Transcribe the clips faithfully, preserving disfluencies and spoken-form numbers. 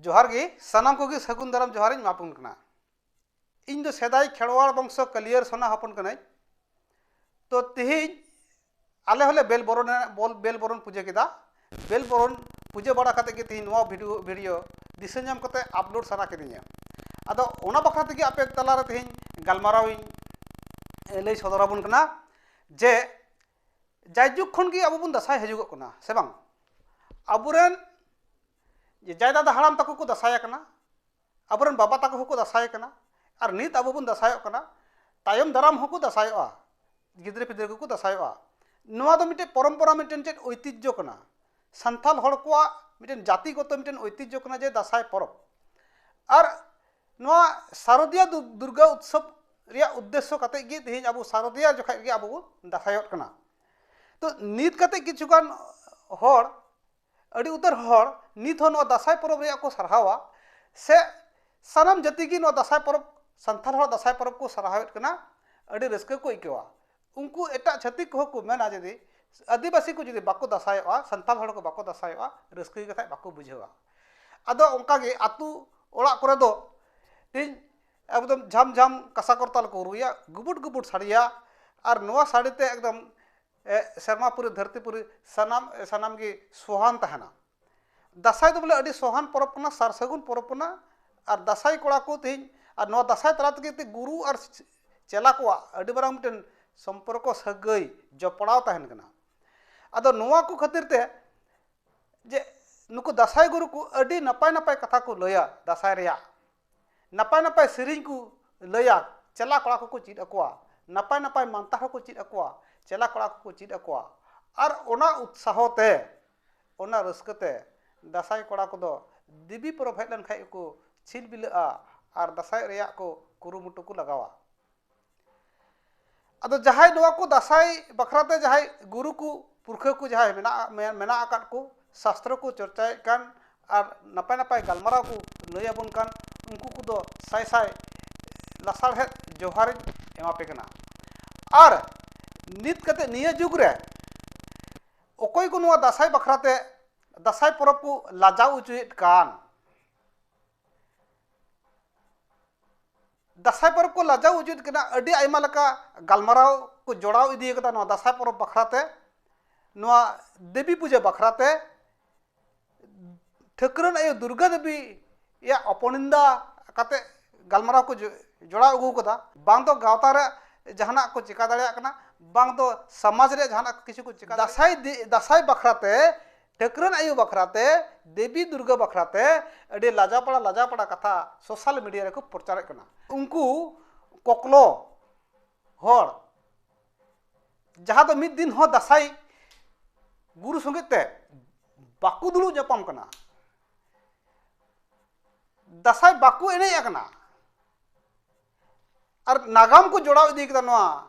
ᱡᱚᱦᱟᱨ ᱜᱮ, ᱥᱟᱱᱟᱢ ᱠᱚᱜᱮ ᱥᱟᱹᱜᱩᱱ ᱫᱟᱨᱟᱢ ᱡᱚᱦᱟᱨᱤᱧ ᱮᱢᱟ ᱵᱚᱱ ᱠᱟᱱᱟ᱾ ᱤᱧ ᱫᱚ ᱥᱮᱫᱟᱭ ᱠᱷᱮᱨᱣᱟᱲ ᱵᱚᱝᱥᱚ ᱠᱟᱹᱞᱤᱭᱟᱹᱨ ᱥᱚᱱᱟ ᱦᱚᱯᱚᱱ ᱠᱟᱹᱱᱟᱹᱧ᱾ ᱛᱚ ᱛᱮᱦᱮᱧ ᱟᱞᱮ ᱦᱚᱸᱞᱮ ᱵᱮᱞ ᱵᱚᱨᱚᱱ, ᱵᱚᱞ, ᱵᱮᱞ ᱵᱚᱨᱚᱱ ᱯᱩᱡᱟᱹ ᱠᱮᱫᱟ᱾ ᱵᱮᱞ ᱵᱚᱨᱚᱱ ᱯᱩᱡᱟᱹ ᱵᱟᱲᱟ ᱠᱟᱛᱮ ᱜᱮ ᱛᱮᱦᱮᱧ ᱱᱚᱣᱟ video, video ᱫᱤᱥᱟᱹ ᱧᱟᱢ ᱠᱟᱛᱮ upload ᱥᱟᱱᱟ ᱠᱤᱫᱤᱧᱟ᱾ ᱟᱫᱚ ᱚᱱᱟ ᱵᱟᱠᱷᱨᱟ ᱛᱮᱜᱮ ᱟᱯᱮ ᱛᱟᱞᱟᱨᱮ ᱛᱮᱦᱮᱧ ᱜᱟᱞᱢᱟᱨᱟᱣ ᱤᱧ, ᱮ, ᱞᱟᱹᱭ ᱥᱚᱫᱚᱨ ᱟᱵᱚᱱ ᱠᱟᱱᱟ ᱡᱮ ᱡᱟᱭᱡᱩᱜᱽ ᱠᱷᱚᱱ ᱜᱮ ᱟᱵᱚ ᱵᱚᱱ ᱫᱟᱸᱥᱟᱭ ᱦᱤᱡᱩᱜᱚᱜ ᱠᱟᱱᱟ, ᱥᱮ ᱵᱟᱝ? ᱟᱵᱚᱨᱮᱱ ᱡᱟᱭᱫᱟᱫᱟ ᱦᱟᱲᱟᱢ ᱛᱟᱠᱚ ᱠᱚ ᱫᱟᱸᱥᱟᱭ ᱟᱠᱟᱱᱟ, ᱟᱵᱚᱨᱮᱱ ᱵᱟᱵᱟ ᱛᱟᱠᱚ ᱦᱚᱸᱠᱚ ᱫᱟᱸᱥᱟᱭ ᱟᱠᱟᱱᱟ, ᱟᱨ ᱱᱤᱛ ᱟᱵᱚ ᱵᱚᱱ ᱫᱟᱸᱥᱟᱭᱚᱜ ᱠᱟᱱᱟ, ᱛᱟᱭᱚᱢ ᱫᱟᱨᱟᱢ ᱦᱚᱸᱠᱚ ᱫᱟᱸᱥᱟᱭᱚᱜᱼᱟ, ᱜᱤᱫᱽᱨᱟᱹ ᱯᱤᱫᱽᱨᱟᱹ ᱠᱚᱠᱚ ᱫᱟᱸᱥᱟᱭᱚᱜᱼᱟ᱾ ᱱᱚᱣᱟ ᱫᱚ ᱢᱤᱫᱴᱮᱱ ᱯᱚᱨᱚᱢᱯᱚᱨᱟ, ᱢᱤᱫᱴᱮᱱ ᱪᱮᱫ ᱳᱭᱛᱤᱡᱽᱡᱚ ᱠᱟᱱᱟ, ᱥᱟᱱᱛᱟᱞ ᱦᱚᱲ ᱠᱚᱣᱟᱜ ᱢᱤᱫᱴᱮᱱ ᱡᱟᱛᱤᱜᱚᱛᱚ ᱢᱤᱫᱴᱮᱱ ᱳᱭᱛᱤᱡᱽᱡᱚ ᱠᱟᱱᱟ ᱡᱮ ᱫᱟᱸᱥᱟᱭ ᱯᱚᱨᱚᱵᱽ᱾ ᱟᱨ ᱱᱚᱣᱟ ᱥᱟᱨᱚᱫᱤᱭᱟ ᱫᱩ-, ᱫᱩᱨᱜᱟ ᱩᱛᱥᱚᱵᱽ ᱨᱮᱭᱟᱜ ᱩᱫᱽᱫᱮᱥᱥᱚ ᱠᱟᱛᱮ ᱜᱮ ᱛᱮᱦᱮᱧ ᱟᱵᱚ ᱥᱟᱨᱚᱫᱤᱭᱟ ᱡᱚᱠᱷᱟᱡ ᱜᱮ ᱟᱵᱚ ᱵᱚᱱ ᱫᱟᱸᱥᱟᱭᱚᱜ ᱠᱟᱱᱟ᱾ ᱛᱚ ᱱᱤᱛ ᱠᱟᱛᱮ ᱠᱤᱪᱷᱩᱜᱟᱱ ᱦᱚᱲ, ᱟᱹᱰᱤ ᱩᱛᱟᱹᱨ ᱦᱚᱲ ᱱᱤᱛ ᱦᱚᱸ ᱱᱚᱣᱟ ᱫᱟᱸᱥᱟᱭ ᱯᱚᱨᱚᱵᱽ ᱨᱮᱭᱟᱜ ᱠᱚ ᱥᱟᱨᱦᱟᱣᱟ, ᱥᱮ ᱥᱟᱱᱟᱢ ᱡᱟᱹᱛᱤ ᱜᱮ ᱱᱚᱣᱟ ᱫᱟᱸᱥᱟᱭ ᱯᱚᱨᱚᱵᱽ, ᱥᱟᱱᱛᱟᱲ ᱦᱚᱲᱟᱜ ᱫᱟᱸᱥᱟᱭ ᱯᱚᱨᱚᱵᱽ ᱠᱚ ᱥᱟᱨᱦᱟᱣᱮᱫ ᱠᱟᱱᱟ, ᱟᱹᱰᱤ ᱨᱟᱹᱥᱠᱟᱹ ᱠᱚ ᱟᱹᱭᱠᱟᱹᱣᱟ᱾ ᱩᱱᱠᱩ ᱮᱴᱟᱜ ᱪᱷᱟᱹᱛᱤᱠ ᱠᱚᱦᱚᱸ ᱠᱚ ᱢᱮᱱᱟ, ᱡᱩᱫᱤ ᱟᱹᱫᱤᱵᱟᱹᱥᱤ ᱠᱚ ᱡᱩᱫᱤ ᱵᱟᱠᱚ ᱫᱟᱸᱥᱟᱭᱚᱜᱼᱟ, ᱥᱟᱱᱛᱟᱲ ᱦᱚᱲ ᱠᱚ ᱵᱟᱠᱚ ᱫᱟᱸᱥᱟᱭᱚᱜᱼᱟ, ᱨᱟᱹᱥᱠᱟᱹ ᱜᱮ ᱠᱟᱛᱷᱟᱡ ᱵᱟᱠᱚ ᱵᱩᱡᱷᱟᱹᱣᱟ᱾ ᱟᱫᱚ ᱚᱱᱠᱟ ᱜᱮ ᱟᱹᱛᱩ ᱚᱲᱟᱜ ᱠᱚᱨᱮ ᱫᱚ ᱛᱮᱦᱮᱧ ᱮᱠᱫᱚᱢ ᱡᱷᱟᱢ ᱡᱷᱟᱢ ᱠᱟᱸᱥᱟ ᱠᱚᱨᱛᱟᱞ ᱠᱚ ᱨᱩᱭᱟ, ᱜᱩᱵᱩᱴ ᱜᱩᱵᱩᱴ ᱥᱟᱰᱮᱭᱟ, ᱟᱨ ᱱᱚᱣᱟ ᱥᱟᱰᱮ ᱛᱮ ᱮᱠᱫᱚᱢ, ᱮ, ᱥᱮᱨᱢᱟ ᱯᱩᱨᱤ, ᱫᱷᱟᱹᱨᱛᱤ ᱯᱩᱨᱤ, ᱥᱟᱱᱟᱢ, ᱥᱟᱱᱟᱢ ᱜᱮ ᱥᱚᱦᱟᱱ ᱛᱟᱦᱮᱱᱟ᱾ ᱫᱟᱸᱥᱟᱭ ᱫᱚ ᱵᱚᱞᱮ ᱟᱹᱰᱤ ᱥᱚᱦᱟᱱ ᱯᱚᱨᱚᱵᱽ ᱠᱟᱱᱟ, ᱥᱟᱨ ᱥᱟᱹᱜᱩᱱ ᱯᱚᱨᱚᱵᱽ ᱠᱟᱱᱟ᱾ ᱟᱨ ᱫᱟᱸᱥᱟᱭ ᱠᱚᱲᱟ ᱠᱚ ᱛᱮᱦᱮᱧ, ᱟᱨ ᱱᱚᱣᱟ ᱫᱟᱸᱥᱟᱭ ᱛᱟᱞᱟ ᱛᱮᱜᱮ ᱛᱮ ᱜᱩᱨᱩ ᱟᱨ ᱪᱮᱞᱟ ᱠᱚᱣᱟᱜ ᱟᱹᱰᱤ ᱢᱟᱨᱟᱝ ᱢᱤᱫᱴᱮᱱ ᱥᱚᱢᱯᱚᱨᱠᱚ, ᱥᱟᱹᱜᱟᱹᱭ ᱡᱚᱯᱲᱟᱣ ᱛᱟᱦᱮᱱ ᱠᱟᱱᱟ᱾ ᱟᱫᱚ ᱱᱚᱣᱟ ᱠᱚ ᱠᱷᱟᱹᱛᱤᱨ ᱛᱮ ᱡᱮ ᱱᱩᱠᱩ ᱫᱟᱸᱥᱟᱭ ᱜᱩᱨᱩ ᱠᱚ ᱟᱹᱰᱤ ᱱᱟᱯᱟᱭ ᱱᱟᱯᱟᱭ ᱠᱟᱛᱷᱟ ᱠᱚ ᱞᱟᱹᱭᱟ ᱫᱟᱸᱥᱟᱭ ᱨᱮᱭᱟᱜ, ᱱᱟᱯᱟᱭ ᱱᱟᱯᱟᱭ ᱥᱮᱨᱮᱧ ᱠᱚ ᱞᱟᱹᱭᱟ, ᱪᱮᱞᱟ ᱠᱚᱲᱟ ᱠᱚᱠᱚ ᱪᱮᱫ ᱟᱠᱚᱣᱟ, ᱱᱟᱯᱟᱭ ᱱᱟᱯᱟᱭ ᱢᱟᱱᱛᱟᱲ ᱦᱚᱸᱠᱚ ᱪᱮᱫ ᱟᱠᱚᱣᱟ, ᱪᱮᱞᱟ ᱠᱚᱲᱟ ᱠᱚᱠᱚ ᱪᱮᱫ ᱟᱠᱚᱣᱟ᱾ ᱟᱨ ᱚᱱᱟ ᱩᱛᱥᱟᱦᱚ ᱛᱮ, ᱚᱱᱟ ᱨᱟᱹᱥᱠᱟᱹ ᱛᱮ ᱫᱟᱸᱥᱟᱭ ᱠᱚᱲᱟ ᱠᱚᱫᱚ ᱫᱮᱵᱤ ᱯᱚᱨᱚᱵᱽ ᱦᱮᱡ ᱞᱮᱱᱠᱷᱟᱡ ᱜᱮᱠᱚ ᱪᱷᱤᱞ ᱵᱤᱞᱟᱹᱜᱼᱟ ᱟᱨ ᱫᱟᱸᱥᱟᱭ ᱨᱮᱭᱟᱜ ᱠᱚ ᱠᱩᱨᱩᱢᱩᱴᱩ ᱠᱚ ᱞᱟᱜᱟᱣᱟ᱾ ᱟᱫᱚ ᱡᱟᱦᱟᱸᱭ ᱱᱚᱣᱟ ᱠᱚ ᱫᱟᱸᱥᱟᱭ ᱵᱟᱠᱷᱨᱟ ᱛᱮ ᱡᱟᱦᱟᱸᱭ ᱜᱩᱨᱩ ᱠᱚ, ᱯᱩᱨᱠᱷᱟᱹ ᱠᱚ ᱡᱟᱦᱟᱸᱭ ᱢᱮᱱᱟᱜ, ᱢᱮ-, ᱢᱮᱱᱟᱜ ᱟᱠᱟᱫ ᱠᱚ, ᱥᱟᱥᱛᱨᱚ ᱠᱚ ᱪᱚᱨᱪᱟᱭᱮᱫ ᱠᱟᱱ ᱟᱨ ᱱᱟᱯᱟᱭ ᱱᱟᱯᱟᱭ ᱜᱟᱞᱢᱟᱨᱟᱣ ᱠᱚ ᱞᱟᱹᱭ ᱟᱵᱚᱱ ᱠᱟᱱ, ᱩᱱᱠᱩ ᱠᱚᱫᱚ ᱥᱟᱭ ᱥᱟᱭ ᱞᱟᱥᱟᱲᱦᱮᱫ ᱡᱚᱦᱟᱨᱤᱧ ᱮᱢᱟ ᱯᱮ ᱠᱟᱱᱟ᱾ ᱟᱨ ᱱᱤᱛ ᱠᱟᱛᱮ ᱱᱤᱭᱟᱹ ᱡᱩᱜᱽ ᱨᱮ ᱚᱠᱚᱭ ᱠᱚ ᱱᱚᱣᱟ ᱫᱟᱸᱥᱟᱭ ᱵᱟᱠᱷᱨᱟ ᱛᱮ, ᱫᱟᱸᱥᱟᱭ ᱯᱚᱨᱚᱵᱽ ᱠᱚ ᱞᱟᱡᱟᱣ ᱚᱪᱚᱭᱮᱫ ᱠᱟᱱ, ᱫᱟᱸᱥᱟᱭ ᱯᱚᱨᱚᱵᱽ ᱠᱚ ᱞᱟᱡᱟᱣ ᱚᱪᱚᱭᱮᱫ ᱠᱟᱱᱟ᱾ ᱟᱹᱰᱤ ᱟᱭᱢᱟ ᱞᱮᱠᱟ ᱜᱟᱞᱢᱟᱨᱟᱣ ᱠᱚ ᱡᱚᱲᱟᱣ ᱤᱫᱤ ᱠᱟᱫᱟ ᱱᱚᱣᱟ ᱫᱟᱸᱥᱟᱭ ᱯᱚᱨᱚᱵᱽ ᱵᱟᱠᱷᱨᱟ ᱛᱮ, ᱱᱚᱣᱟ ᱫᱮᱵᱤ ᱯᱩᱡᱟᱹ ᱵᱟᱠᱷᱨᱟ ᱛᱮ᱾ ᱴᱷᱟᱹᱠᱨᱟᱹᱱ ᱟᱭᱳ ᱫᱩᱨᱜᱟ ᱫᱮᱵᱤᱭᱟᱜ ᱚᱯᱚᱱᱤᱱᱫᱟ ᱠᱟᱛᱮ ᱜᱟᱞᱢᱟᱨᱟᱣ ᱠᱚ ᱡᱚ-, ᱡᱚᱲᱟᱣ ᱟᱹᱜᱩ ᱠᱟᱫᱟ᱾ ᱵᱟᱝ ᱫᱚ ᱜᱟᱶᱛᱟ ᱨᱮ ᱡᱟᱦᱟᱱᱟᱜ ᱠᱚ ᱪᱮᱠᱟ ᱫᱟᱲᱮᱭᱟᱜ ᱠᱟᱱᱟ, ᱵᱟᱝ ᱫᱚ ᱥᱚᱢᱟᱡᱽ ᱨᱮ ᱡᱟᱦᱟᱱᱟᱜ ᱠᱤᱪᱷᱩ ᱠᱚ ᱪᱮᱠᱟ ᱫᱟᱲᱮᱭᱟᱜ-, ᱫᱟᱸᱥᱟᱭ ᱫᱤ-, ᱫᱟᱸᱥᱟᱭ ᱵᱟᱠᱷᱨᱟ ᱛᱮ, ᱴᱷᱟᱹᱠᱨᱟᱹᱱ ᱟᱭᱳ ᱵᱟᱠᱷᱨᱟ ᱛᱮ, ᱫᱮᱵᱤ ᱫᱩᱨᱜᱟ ᱵᱟᱠᱷᱨᱟ ᱛᱮ ᱟᱹᱰᱤ ᱞᱟᱡᱟᱯᱟᱲᱟ, ᱞᱟᱡᱟᱯᱟᱲᱟ ᱠᱟᱛᱷᱟ ᱥᱳᱥᱟᱞ ᱢᱤᱰᱤᱭᱟ ᱨᱮᱠᱚ ᱯᱨᱚᱪᱟᱨᱮᱫ ᱠᱟᱱᱟ᱾ ᱩᱱᱠᱩ ᱠᱚᱠᱞᱚ ᱦᱚᱲ ᱡᱟᱦᱟᱸ ᱫᱚ ᱢᱤᱫ ᱫᱤᱱ ᱦᱚᱸ ᱫᱟᱸᱥᱟᱭ ᱜᱩᱨᱩ ᱥᱚᱸᱜᱮ ᱛᱮ ᱵᱟᱠᱚ ᱫᱩᱲᱩᱵ ᱧᱟᱯᱟᱢ ᱠᱟᱱᱟ, ᱫᱟᱸᱥᱟᱭ ᱵᱟᱠᱚ ᱮᱱᱮᱡ ᱟᱠᱟᱱᱟ, ᱟᱨ ᱱᱟᱜᱟᱢ ᱠᱚ ᱡᱚᱲᱟᱣ ᱤᱫᱤ ᱠᱮᱫᱟ ᱱᱚᱣᱟ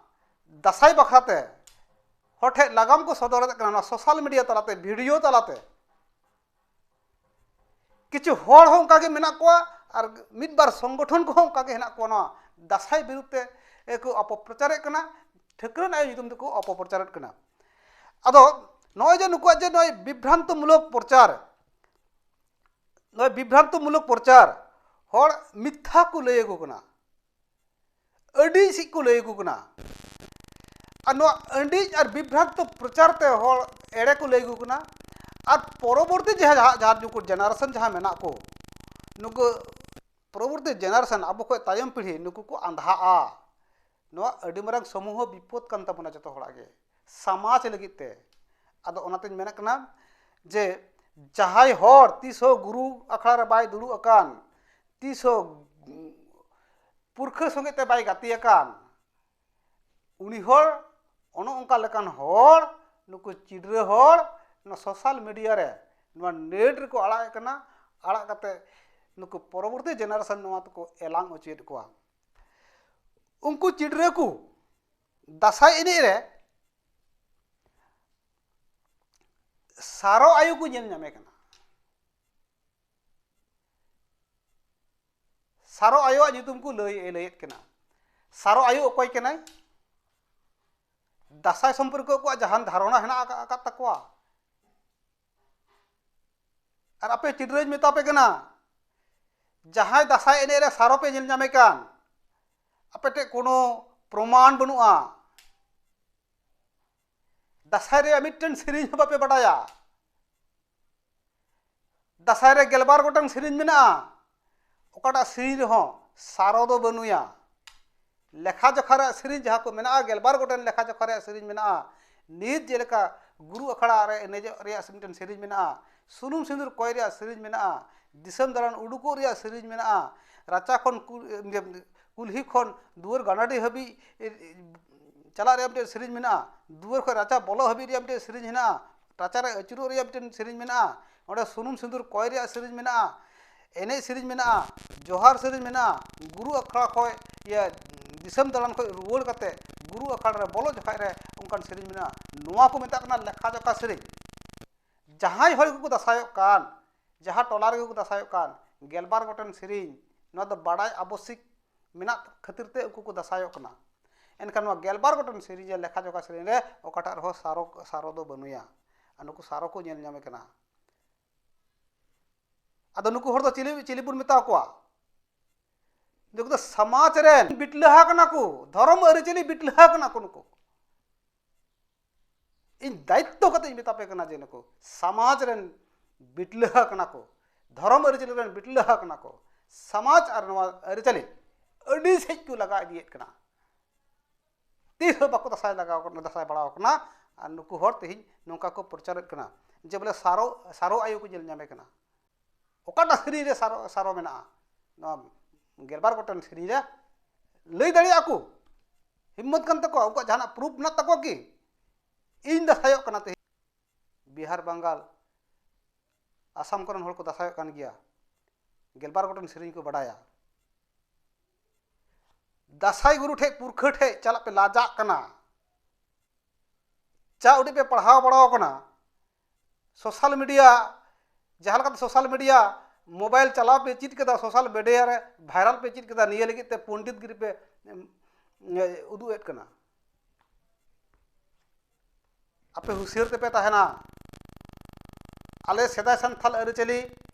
ᱫᱟᱸᱥᱟᱭ ᱵᱟᱠᱷᱨᱟ ᱛᱮ, ᱦᱚᱲ ᱴᱷᱮᱱ ᱱᱟᱜᱟᱢ ᱠᱚ ᱥᱚᱫᱚᱨᱮᱫ ᱠᱟᱱᱟ ᱱᱚᱣᱟ ᱥᱳᱥᱟᱞ ᱢᱤᱰᱤᱭᱟ ᱛᱟᱞᱟᱛᱮ, ᱵᱷᱤᱰᱤᱭᱳ ᱛᱟᱞᱟᱛᱮ᱾ ᱠᱤᱪᱷᱩ ᱦᱚᱲ ᱦᱚᱸ ᱚᱱᱠᱟ ᱜᱮ ᱢᱮᱱᱟᱜ ᱠᱚᱣᱟ, ᱟᱨ ᱢᱤᱫ ᱵᱟᱨ ᱥᱚᱝᱜᱚᱴᱷᱚᱱ ᱠᱚᱦᱚᱸ ᱚᱱᱠᱟ ᱜᱮ ᱦᱮᱱᱟᱜ ᱠᱚᱣᱟ᱾ ᱱᱚᱣᱟ ᱫᱟᱸᱥᱟᱭ ᱵᱤᱨᱩᱫᱽ ᱛᱮ ᱠᱚ ᱚᱯᱚᱯᱨᱚᱪᱟᱨᱮᱫ ᱠᱟᱱᱟ, ᱴᱷᱟᱹᱠᱨᱟᱹᱱ ᱟᱭᱳ ᱧᱩᱛᱩᱢ ᱛᱮᱠᱚ ᱚᱯᱚᱯᱨᱚᱪᱟᱨᱮᱫ ᱠᱟᱱᱟ᱾ ᱟᱫᱚ ᱱᱚᱜᱼᱚᱭ ᱡᱮ ᱱᱩᱠᱩᱣᱟᱜ ᱡᱮ ᱱᱚᱜᱼᱚᱭ ᱵᱤᱵᱷᱨᱟᱱᱛᱚᱢᱩᱞᱚᱠ ᱯᱨᱚᱪᱟᱨ, ᱱᱚᱜᱼᱚᱭ ᱵᱤᱵᱷᱨᱟᱱᱛᱚᱢᱩᱞᱚᱠ ᱯᱨᱚᱪᱟᱨ, ᱦᱚᱲ ᱢᱤᱛᱷᱟ ᱠᱚ ᱞᱟᱹᱭ ᱟᱠᱚ ᱠᱟᱱᱟ, ᱟᱹᱰᱤ ᱥᱮᱫ ᱠᱚ ᱞᱟᱹᱭ ᱟᱠᱚ ᱠᱟᱱᱟ᱾ ᱟᱨ ᱱᱚᱣᱟ ᱟᱹᱰᱤᱡ ᱟᱨ ᱵᱤᱵᱷᱨᱟᱱᱛᱚ ᱯᱨᱚᱪᱟᱨ ᱛᱮ ᱦᱚᱲ ᱮᱲᱮ ᱠᱚ ᱞᱟᱹᱭ ᱟᱠᱚ ᱠᱟᱱᱟ᱾ ᱟᱨ ᱯᱚᱨᱚᱵᱚᱨᱛᱤ ᱡᱟᱦᱟᱸ, ᱡᱟᱦᱟᱸ, ᱡᱟᱦᱟᱸ ᱱᱩᱠᱩ ᱡᱮᱱᱟᱨᱮᱥᱚᱱ ᱡᱟᱦᱟᱸ ᱢᱮᱱᱟᱜ ᱠᱚ, ᱱᱩᱠᱩ ᱯᱚᱨᱚᱵᱚᱨᱛᱤ ᱡᱮᱱᱟᱨᱮᱥᱚᱱ, ᱟᱵᱚ ᱠᱷᱚᱱ ᱛᱟᱭᱚᱢ ᱯᱤᱲᱦᱤ, ᱱᱩᱠᱩ ᱠᱚ ᱟᱸᱫᱷᱟᱜᱼᱟ᱾ ᱱᱚᱣᱟ ᱟᱹᱰᱤ ᱢᱟᱨᱟᱝ ᱥᱚᱢᱩᱦᱚ ᱵᱤᱯᱚᱫ ᱠᱟᱱ ᱛᱟᱵᱚᱱᱟ ᱡᱚᱛᱚ ᱦᱚᱲᱟᱜ ᱜᱮ, ᱥᱚᱢᱟᱡᱽ ᱞᱟᱹᱜᱤᱫ ᱛᱮ᱾ ᱟᱫᱚ ᱚᱱᱟᱛᱤᱧ ᱢᱮᱱᱮᱫ ᱠᱟᱱᱟ ᱡᱮ ᱡᱟᱦᱟᱸᱭ ᱦᱚᱲ ᱛᱤᱥ ᱦᱚᱸ ᱜᱩᱨᱩ ᱟᱠᱷᱲᱟ ᱨᱮ ᱵᱟᱭ ᱫᱩᱲᱩᱵ ᱟᱠᱟᱱ, ᱛᱤᱥ ᱦᱚᱸ ᱯᱩᱨᱠᱷᱟᱹ ᱥᱚᱸᱜᱮ ᱛᱮ ᱵᱟᱭ ᱜᱟᱛᱮ ᱟᱠᱟᱱ, ᱩᱱᱤ ᱦᱚᱲ, ᱚᱱᱮ ᱚᱱᱠᱟ ᱞᱮᱠᱟᱱ ᱦᱚᱲ, ᱱᱩᱠᱩ ᱪᱤᱰᱨᱟᱹ ᱦᱚᱲ ᱱᱚᱣᱟ ᱥᱳᱥᱟᱞ ᱢᱤᱰᱤᱭᱟ ᱨᱮ, ᱱᱚᱣᱟ ᱱᱮᱴ ᱨᱮᱠᱚ ᱟᱲᱟᱜ ᱮᱫ ᱠᱟᱱᱟ᱾ ᱟᱲᱟᱜ ᱠᱟᱛᱮ ᱱᱩᱠᱩ ᱯᱚᱨᱚᱵᱚᱨᱛᱤ ᱡᱮᱱᱟᱨᱮᱥᱚᱱ ᱱᱚᱣᱟ ᱛᱮᱠᱚ ᱮᱞᱟᱝ ᱚᱪᱚᱭᱮᱫ ᱠᱚᱣᱟ᱾ ᱩᱱᱠᱩ ᱪᱤᱰᱨᱟᱹ ᱠᱚ ᱫᱟᱸᱥᱟᱭ ᱮᱱᱮᱡ ᱨᱮ ᱥᱟᱨᱚ ᱟᱭᱳ ᱠᱚ ᱧᱮᱞ ᱧᱟᱢᱮ ᱠᱟᱱᱟ᱾ ᱥᱟᱨᱚ ᱟᱭᱳᱣᱟᱜ ᱧᱩᱛᱩᱢ ᱠᱚ ᱞᱟᱹᱭ, ᱞᱟᱹᱭᱮᱫ ᱠᱟᱱᱟ᱾ ᱥᱟᱨᱚ ᱟᱭᱳ ᱚᱠᱚᱭ ᱠᱟᱱᱟᱭ? ᱫᱟᱸᱥᱟᱭ ᱥᱚᱢᱯᱚᱨᱠᱮ ᱟᱠᱚᱣᱟᱜ ᱡᱟᱦᱟᱱ ᱫᱷᱟᱨᱚᱱᱟ ᱦᱮᱱᱟᱜ ᱟᱠᱟ-, ᱟᱠᱟᱫ ᱛᱟᱠᱚᱣᱟ? ᱟᱨ ᱟᱯᱮ ᱪᱤᱰᱨᱟᱹᱧ ᱢᱮᱛᱟ ᱯᱮ ᱠᱟᱱᱟ, ᱡᱟᱦᱟᱸᱭ ᱫᱟᱸᱥᱟᱭ ᱮᱱᱮᱡ ᱨᱮ ᱥᱟᱨᱚ ᱯᱮ ᱧᱮᱞ ᱧᱟᱢᱮ ᱠᱟᱱ, ᱟᱯᱮ ᱴᱷᱮᱱ ᱠᱳᱱᱳ ᱯᱨᱚᱢᱟᱱ ᱵᱟᱹᱱᱩᱜᱼᱟ᱾ ᱫᱟᱸᱥᱟᱭ ᱨᱮᱭᱟᱜ ᱢᱤᱫᱴᱮᱱ ᱥᱮᱨᱮᱧ ᱦᱚᱸ ᱵᱟᱯᱮ ᱵᱟᱰᱟᱭᱟ᱾ ᱫᱟᱸᱥᱟᱭ ᱨᱮ ᱜᱮᱞᱵᱟᱨ ᱜᱚᱴᱟᱝ ᱥᱮᱨᱮᱧ ᱢᱮᱱᱟᱜᱼᱟ, ᱚᱠᱟᱴᱟᱜ ᱥᱮᱨᱮᱧ ᱨᱮᱦᱚᱸ ᱥᱟᱨᱚ ᱫᱚ ᱵᱟᱹᱱᱩᱭᱟ᱾ ᱞᱮᱠᱷᱟ ᱡᱚᱠᱷᱟ ᱨᱮᱭᱟᱜ ᱥᱮᱨᱮᱧ ᱡᱟᱦᱟᱸ ᱠᱚ ᱢᱮᱱᱟᱜᱼᱟ, ᱜᱮᱞᱵᱟᱨ ᱜᱚᱴᱮᱱ ᱞᱮᱠᱷᱟ ᱡᱚᱠᱷᱟ ᱨᱮᱭᱟᱜ ᱥᱮᱨᱮᱧ ᱢᱮᱱᱟᱜᱼᱟ᱾ ᱱᱤᱛ ᱡᱮᱞᱮᱠᱟ ᱜᱩᱨᱩ ᱟᱠᱷᱲᱟ ᱨᱮ ᱮᱱᱮᱡᱚᱜ ᱨᱮᱭᱟᱜ ᱢᱤᱫᱴᱮᱱ ᱥᱮᱨᱮᱧ ᱢᱮᱱᱟᱜᱼᱟ, ᱥᱩᱱᱩᱢ ᱥᱤᱸᱫᱩᱨ ᱠᱚᱭ ᱨᱮᱭᱟᱜ ᱥᱮᱨᱮᱧ ᱢᱮᱱᱟᱜᱼᱟ, ᱫᱤᱥᱚᱢ ᱫᱟᱬᱟᱱ ᱩᱰᱩᱠᱚᱜ ᱨᱮᱭᱟᱜ ᱥᱮᱨᱮᱧ ᱢᱮᱱᱟᱜᱼᱟ, ᱨᱟᱪᱟ ᱠᱷᱚᱱ ᱠᱩ-, ᱠᱩᱞᱦᱤ ᱠᱷᱚᱱ ᱫᱩᱣᱟᱹᱨ ᱜᱟᱱᱟᱰᱤ ᱦᱟᱹᱵᱤᱡ ᱪᱟᱞᱟᱜ ᱨᱮᱭᱟᱜ ᱢᱤᱫᱴᱮᱱ ᱥᱮᱨᱮᱧ ᱢᱮᱱᱟᱜᱼᱟ, ᱫᱩᱣᱟᱹᱨ ᱠᱷᱚᱱ ᱨᱟᱪᱟ ᱵᱚᱞᱚᱜ ᱦᱟᱹᱵᱤᱡ ᱨᱮᱭᱟᱜ ᱢᱤᱫᱴᱮᱱ ᱥᱮᱨᱮᱧ ᱢᱮᱱᱟᱜᱼᱟ, ᱨᱟᱪᱟ ᱨᱮ ᱟᱹᱪᱩᱨᱚᱜ ᱨᱮᱭᱟᱜ ᱢᱤᱫᱴᱮᱱ ᱥᱮᱨᱮᱧ ᱢᱮᱱᱟᱜᱼᱟ, ᱚᱸᱰᱮ ᱥᱩᱱᱩᱢ ᱥᱤᱸᱫᱩᱨ ᱠᱚᱭ ᱨᱮᱭᱟᱜ ᱥᱮᱨᱮᱧ ᱢᱮᱱᱟᱜᱼᱟ, ᱮᱱᱮᱡ ᱥᱮᱨᱮᱧ ᱢᱮᱱᱟᱜᱼᱟ, ᱡᱚᱦᱟᱨ ᱥᱮᱨᱮᱧ ᱢᱮᱱᱟᱜᱼᱟ, ᱜᱩᱨᱩ ᱟᱠᱷᱲᱟ ᱠᱷᱚᱱ, ᱤᱭᱟᱹ, ᱫᱤᱥᱚᱢ ᱫᱟᱬᱟᱱ ᱠᱷᱚᱱ ᱨᱩᱣᱟᱹᱲ ᱠᱟᱛᱮ ᱜᱩᱨᱩ ᱟᱠᱷᱲᱟ ᱨᱮ ᱵᱚᱞᱚ ᱡᱚᱠᱷᱟᱡ ᱨᱮ ᱚᱱᱠᱟᱱ ᱥᱮᱨᱮᱧ ᱢᱮᱱᱟᱜᱼᱟ᱾ ᱱᱚᱣᱟ ᱠᱚ ᱢᱮᱛᱟᱜ ᱠᱟᱱᱟ ᱞᱮᱠᱷᱟ ᱡᱚᱠᱷᱟ ᱥᱮᱨᱮᱧ᱾ ᱡᱟᱦᱟᱸᱭ ᱦᱚᱲ ᱜᱮᱠᱚ ᱫᱟᱸᱥᱟᱭᱚᱜ ᱠᱟᱱ, ᱡᱟᱦᱟᱸ ᱴᱚᱞᱟ ᱨᱮᱜᱮ ᱠᱚ ᱫᱟᱸᱥᱟᱭᱚᱜ ᱠᱟᱱ, ᱜᱮᱞᱵᱟᱨ ᱜᱚᱴᱮᱱ ᱥᱮᱨᱮᱧ, ᱱᱚᱣᱟ ᱫᱚ ᱵᱟᱲᱟᱭ ᱟᱵᱚᱥᱤᱠ ᱢᱮᱱᱟᱜ ᱠᱷᱟᱹᱛᱤᱨ ᱛᱮ ᱩᱱᱠᱩ ᱠᱚ ᱫᱟᱸᱥᱟᱭᱚᱜ ᱠᱟᱱᱟ᱾ ᱮᱱᱠᱷᱟᱱ ᱱᱚᱣᱟ ᱜᱮᱞᱵᱟᱨ ᱜᱚᱴᱮᱱ ᱥᱮᱨᱮᱧ ᱨᱮ, ᱞᱮᱠᱷᱟ ᱡᱚᱠᱷᱟ ᱥᱮᱨᱮᱧ ᱨᱮ ᱚᱠᱟᱴᱟᱜ ᱨᱮᱦᱚᱸ ᱥᱟᱨᱚ, ᱥᱟᱨᱚ ᱫᱚ ᱵᱟᱹᱱᱩᱭᱟ᱾ ᱟᱨ ᱱᱩᱠᱩ ᱥᱟᱨᱚ ᱠᱚ ᱧᱮᱞ ᱧᱟᱢᱮ ᱠᱟᱱᱟ᱾ ᱟᱫᱚ ᱱᱩᱠᱩ ᱦᱚᱲ ᱫᱚ ᱪᱤᱞᱤ, ᱪᱤᱞᱤ ᱵᱚᱱ ᱢᱮᱛᱟ ᱠᱚᱣᱟ? ᱱᱩᱠᱩ ᱫᱚ ᱥᱚᱢᱟᱡᱽ ᱨᱮᱱ ᱵᱤᱴᱞᱟᱹᱦᱟ ᱠᱟᱱᱟ ᱠᱚ, ᱫᱷᱚᱨᱚᱢ ᱟᱹᱨᱤᱪᱟᱹᱞᱤ ᱵᱤᱴᱞᱟᱹᱦᱟ ᱠᱟᱱᱟ ᱠᱚ ᱱᱩᱠᱩ᱾ ᱤᱧ ᱫᱟᱭᱤᱛᱛᱚ ᱠᱟᱛᱮ ᱤᱧ ᱢᱮᱛᱟ ᱯᱮ ᱠᱟᱱᱟ ᱡᱮ ᱱᱩᱠᱩ ᱥᱚᱢᱟᱡᱽ ᱨᱮᱱ ᱵᱤᱴᱞᱟᱹᱦᱟ ᱠᱟᱱᱟ ᱠᱚ, ᱫᱷᱚᱨᱚᱢ ᱟᱹᱨᱤᱪᱟᱹᱞᱤ ᱨᱮᱱ ᱵᱤᱴᱞᱟᱹᱦᱟ ᱠᱟᱱᱟ ᱠᱚ᱾ ᱥᱚᱢᱟᱡᱽ ᱟᱨ ᱱᱚᱣᱟ ᱟᱹᱨᱤᱪᱟᱹᱞᱤ ᱟᱹᱰᱤ ᱥᱮᱫ ᱠᱚ ᱞᱟᱜᱟ ᱤᱫᱤᱭᱮᱫ ᱠᱟᱱᱟ᱾ ᱛᱤᱥ ᱦᱚᱸ ᱵᱟᱠᱚ ᱫᱟᱸᱥᱟᱭ ᱞᱟᱜᱟᱣ ᱠᱟᱱᱟ, ᱫᱟᱸᱥᱟᱭ ᱵᱟᱲᱟᱣ ᱠᱟᱱᱟ᱾ ᱟᱨ ᱱᱩᱠᱩ ᱦᱚᱲ ᱛᱮᱦᱮᱧ ᱱᱚᱝᱠᱟ ᱠᱚ ᱯᱨᱚᱪᱟᱨᱮᱫ ᱠᱟᱱᱟ ᱡᱮ ᱵᱚᱞᱮ ᱥᱟᱨᱚ, ᱥᱟᱨᱚ ᱟᱭᱳ ᱠᱚ ᱧᱮᱞ ᱧᱟᱢᱮ ᱠᱟᱱᱟ᱾ ᱚᱠᱟᱴᱟᱜ ᱥᱮᱨᱮᱧ ᱨᱮ ᱥᱟᱨᱚ, ᱥᱟᱨᱚ ᱢᱮᱱᱟᱜᱼᱟ? ᱱᱚᱣᱟ ᱜᱮᱞᱵᱟᱨ ᱜᱚᱴᱮᱱ ᱥᱮᱨᱮᱧ ᱨᱮ ᱞᱟᱹᱭ ᱫᱟᱲᱮᱭᱟᱜᱼᱟ ᱠᱚ? ᱦᱤᱢᱢᱚᱛ ᱠᱟᱱ ᱛᱟᱠᱚᱣᱟ? ᱩᱱᱠᱩᱣᱟᱜ ᱡᱟᱦᱟᱱᱟᱜ ᱯᱨᱩᱯᱷ ᱢᱮᱱᱟᱜ ᱛᱟᱠᱚᱣᱟ ᱠᱤ? ᱤᱧ ᱫᱟᱸᱥᱟᱭᱚᱜ ᱠᱟᱱᱟ ᱛᱮᱦᱮᱧ᱾ ᱵᱤᱦᱟᱨ, ᱵᱟᱝᱜᱟᱞ, ᱟᱥᱟᱢ ᱠᱚᱨᱮᱱ ᱦᱚᱲ ᱠᱚ ᱫᱟᱸᱥᱟᱭᱚᱜ ᱠᱟᱱ ᱜᱮᱭᱟ, ᱜᱮᱞᱵᱟᱨ ᱜᱚᱴᱮᱱ ᱥᱮᱨᱮᱧ ᱠᱚ ᱵᱟᱰᱟᱭᱟ᱾ ᱫᱟᱸᱥᱟᱭ ᱜᱩᱨᱩ ᱴᱷᱮᱡ, ᱯᱩᱨᱠᱷᱟᱹ ᱴᱷᱮᱡ ᱪᱟᱞᱟᱜ ᱯᱮ ᱞᱟᱡᱟᱜ ᱠᱟᱱᱟ᱾ ᱡᱟ ᱩᱰᱤᱡ ᱯᱮ ᱯᱟᱲᱦᱟᱣ ᱵᱟᱲᱟᱣ ᱠᱟᱱᱟ, ᱥᱳᱥᱟᱞ ᱢᱤᱰᱤᱭᱟ, ᱡᱟᱦᱟᱸ ᱞᱮᱠᱟᱛᱮ ᱥᱳᱥᱟᱞ ᱢᱤᱰᱤᱭᱟ, ᱢᱳᱵᱟᱭᱤᱞ ᱪᱟᱞᱟᱣ ᱯᱮ ᱪᱮᱫ ᱠᱮᱫᱟ, ᱥᱳᱥᱟᱞ ᱢᱤᱰᱤᱭᱟ ᱨᱮ ᱵᱷᱟᱭᱨᱟᱞ ᱯᱮ ᱪᱮᱫ ᱠᱮᱫᱟ, ᱱᱤᱭᱟᱹ ᱞᱟᱹᱜᱤᱫ ᱛᱮ ᱯᱚᱱᱰᱤᱛ ᱜᱤᱨᱤ ᱯᱮ, ᱮᱢ, ᱩᱫᱩᱜ ᱮᱫ ᱠᱟᱱᱟ᱾ ᱟᱯᱮ ᱦᱩᱥᱤᱭᱟᱹᱨ ᱛᱮᱯᱮ ᱛᱟᱦᱮᱱᱟ᱾ ᱟᱞᱮ ᱥᱮᱫᱟᱭ ᱥᱟᱱᱛᱟᱞ ᱟᱹᱨᱤᱪᱟᱹᱞᱤ